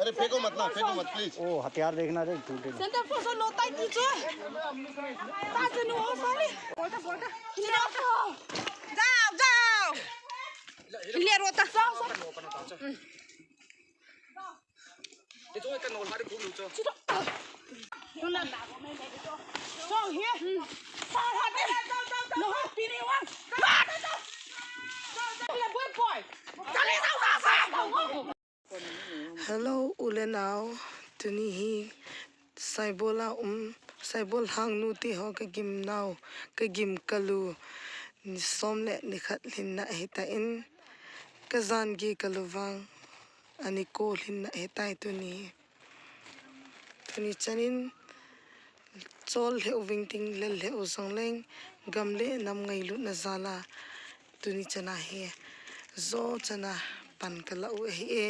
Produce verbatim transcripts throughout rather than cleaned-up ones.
अरे फेंको मत ना, फेंको मत प्लीज। ओ हथियार देखना रे, टूटे ना। Center force lo tai ti chu. Ta chu nu o sali. Bolta, bolta. Jao, jao. Ile rota. Jao, jao. Hello, u le nao. Tuni hi Saibol a um, Saibol hang nu te ho ka gim nau, ka gim kalu, ni som le ni khat lhinna ahi tan, ka jan ge kalu vang, ani ko lhinna ahi tai tuni. Tuni chanin chol lheh u ving ting, lel lheh u jong leng, gam le nam ngailutna jal a tuni chana hi jo chana pan ka la u ahi e.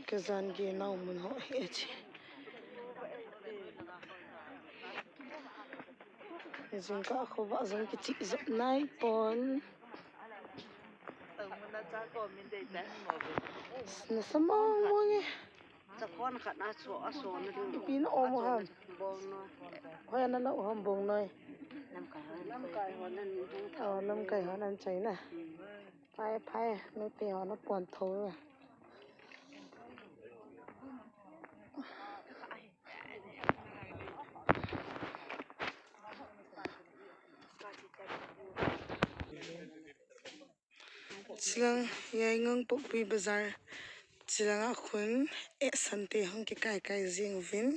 Ka jan ge nau mun ho hi e chi. Jingkah khovah jong kichih jop nai pon. Nasa mong mong e. Chakhon khat na chu a so na ding. Ipi na om u ham? Bong noi. Hoi ana na u ham bong noi. Lamkai hon. Lamkai hon an ding tha. Oh, lamkai hon an chai na. Hmm. Phai, phai, nu te hon a pon tho. Chilang, Yaingangpokpi Bazar, chilang a khun, eh, Sante hung kikai kai jing uvin.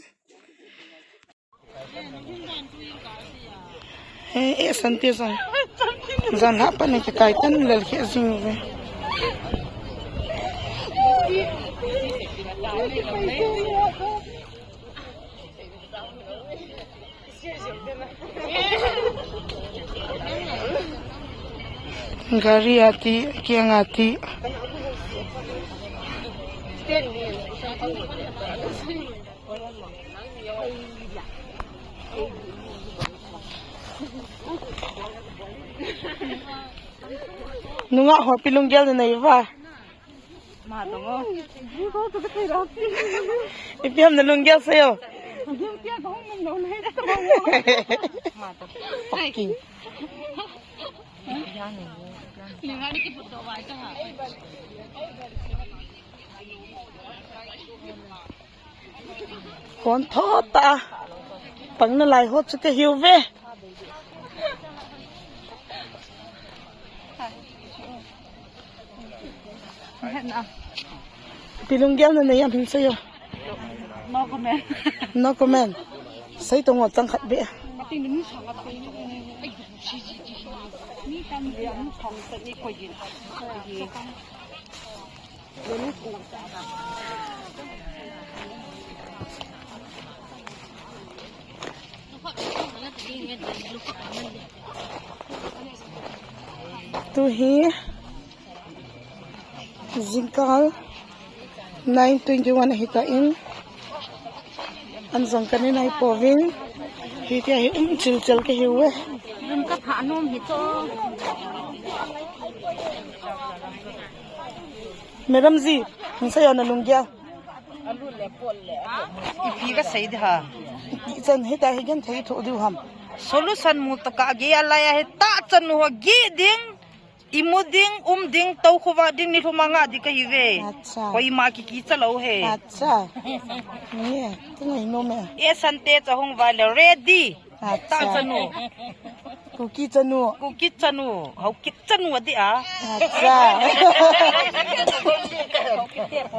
Eh, eh, Sante jong. Jan ha pa ne kikai tan lel khe jing uvin. Gari ati, kiang ati. Nungah ho ipi lunggel nanei uva? Ipi ham na lunggel seiyo. Fucking. Kon tho ta. Pang nalai ho chu kahiu ve. Ipi lunggel nanei ham hin seiyo. No comment. No comment. Sei to ngo chang khat be. Tu hi jingkah nine twenty-one ahi tan, an jong ka ne nai pouvin, hitia hi um chil chil kahiu ve. Lim ka tha nom hi to. Madam ji, hin seiyo na lunggel. Ipi ka sei di ham. Ichan hita hi gen thei tho diu ham. Solution mu taka ge alai a hita chan ho ge ding. Imu ding, um ding, to khuva ding ni lhuma nga di kahi ve. Acha. Koima kikicha lou he. Acha. Ni, tu ngai nom e. E Sante cha hung va le ready. Acha. Ta chanu. Kuki chanu. Kuki chanu. Hau kit chanu adi a. Acha.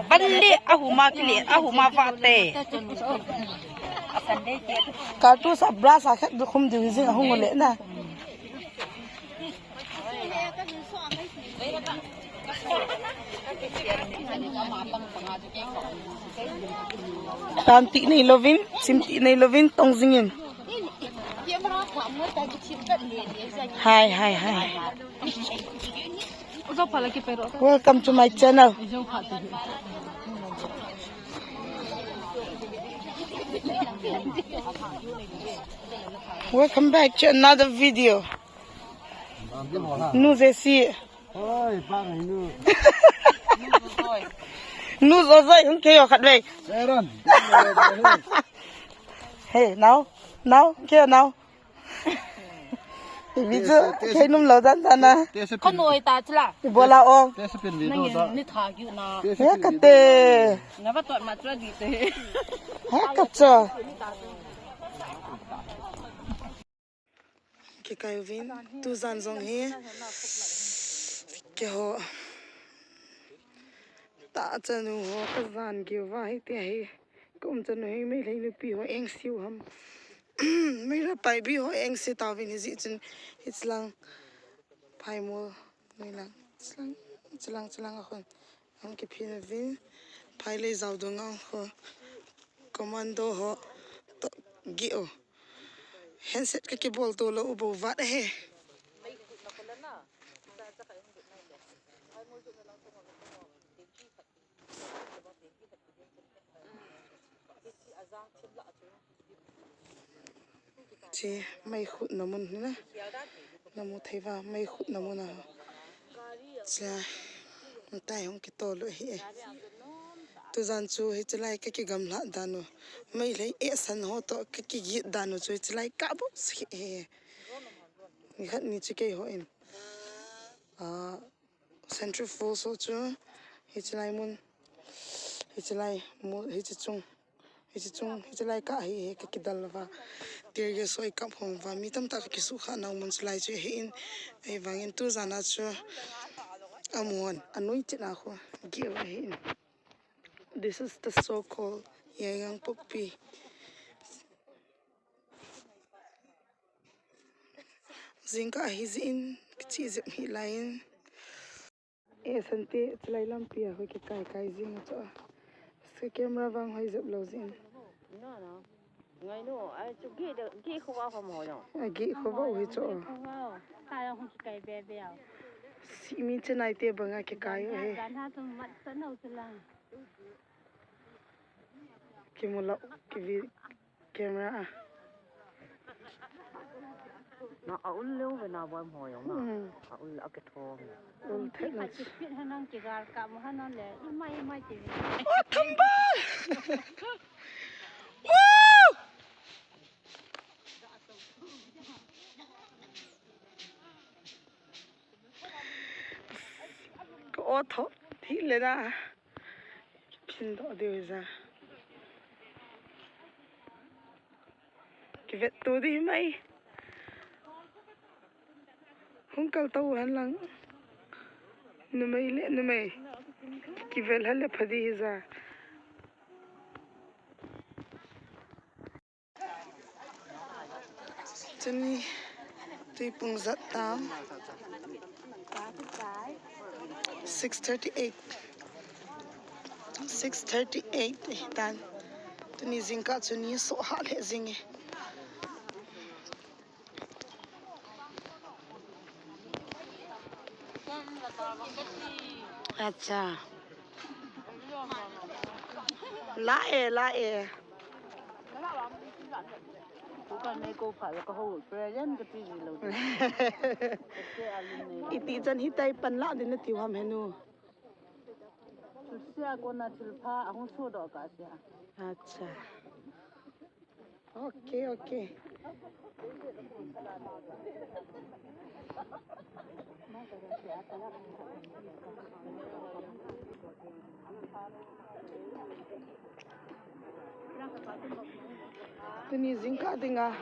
Ban le ahuma kile, ahuma vate. Kartu sa bra sa khat du khum diu jing ahung le na. Tan ti nei louvin, sim ti nei louvin, tong jingin. Hai, hai, hai. Welcome to my channel. Welcome back to another video. Nu Jesse. Oi, pa ngai nu. Nu Jojoi, hung kei o khat vei. Sharon. Hey, now, now, kei o now. Ibi chu, kei num lou dan dan na. Te se pin. Khanoi ta chula. Ibola ong. Te se pin video ta. Ni tha kiu na. Te se pin video. He kate. Na ba tot ma chua di te. He kacho. Kikai uvin, tujan jong hi. Keiho. Tachanu ho kajan kiu va hiti ahi. Ka um chanu hi Meitei nupi ho engse u ham. Meira Paibi ho engse tauvin hijeh chun hichelang phaimol noilang chilang chilang chilang a khun hung kiphin uvin phailei jao dunga ho commando ho toh gih u. Handset ka kibol to lou u bou vat ahi. Chi mei khutna mun hi na. Na mu thei uva mei khutna mun a. Chulai. Ntai hung kitol u ahi e. Tujan chu hichelai ka kigamlha dan u. Meitei esan ho toh ka kigit dan u chu hichelai ka bu si e. Nikhat ni chu keiho in. Ah, Central Falls ho chu hichelai mun, hichelai mun, hiche chung, hiche chung, hichelai ka hi hi ka kidal uva. Tear gas ho i kap hong uva. Mi tamtah ka kisukha nau mun chulai chu hi in, ahivangin tujan a chu amun, anoi chet a khu gih u ahi in. This is the so-called Yaingangpokpi. Jingkah ahi jeh in, kichih jep hih lai in. Eh, Sante, chulai lampi a, hoi kikai kai jing a chu. Se camera vang hoi jep lou jeh in. No, no. Ngai no, ai chu gih de, gih khovah khom ho no. A gih khovah u hi chu. Gih khovah u. Ta jong hung kikai be be a. Si mi chenai te banga kikai u hi. Gan ha tum mat sa no chu lang. Kimu lou, kivi. Camera a. Na a ul leu ve na boi mo jong na. Hmm. A ul a ke thong. Ul the na. Ki pit ha nang ki gar ka mo ha nang le. I mai i mai ti. Oh, thamba! Woo! Ka o tho thi le na. Phin doh diu hi ja. Kivet to di mai. Hung kal to hen lang. Numei le numei. Kivel hal le pha di hi ja. Tuni tui pung jat tam. Six thirty eight. Six thirty eight ahi tan. Tuni jingkah chu ni soh hah lheh jing e. Acha. La e, la e. Iti chan hitai pan la din na tiu ham henu. Sia kona thilpha ahung sodoh ka sia. Acha. Ok, ok. Tuni jingkah dinga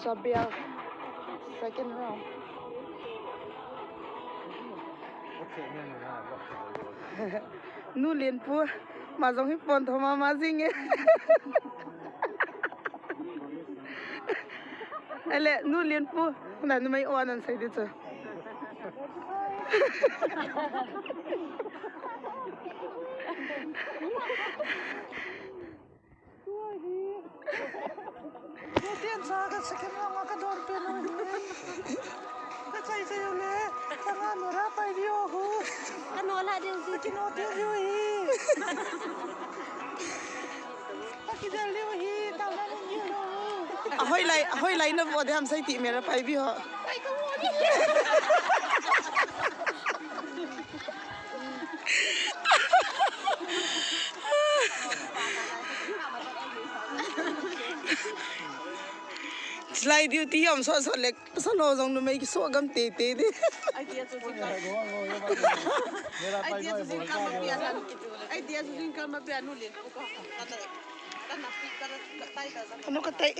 chabel second round. Nu Lianpu, ma jong hi pon tho mama jing e. Ele, Nu Lianpu, na numei o anan sei di chu. Tua hi. Tua tian sa ka second round a ka dor pen u hi. Ka Chai chai le, changa nora pai diu hu. Kano la diu si. Kino diu diu hi. Pakidel diu hi, tau la diu diu. Ahoi lai, ahoi lai na vo de ham sai ti me la pai bi ho. Pai ka vo ni. Lai diu ti ham so so lek. Sa lo jong numei kiso gam te te de. Ai dia chu jing kal. Ai dia chu jing kal ma pia nu. Ai dia chu jing kal ma pia nu le. Ko ka. Ka na. Ka na pi ka na tai ka. Anu ka tai.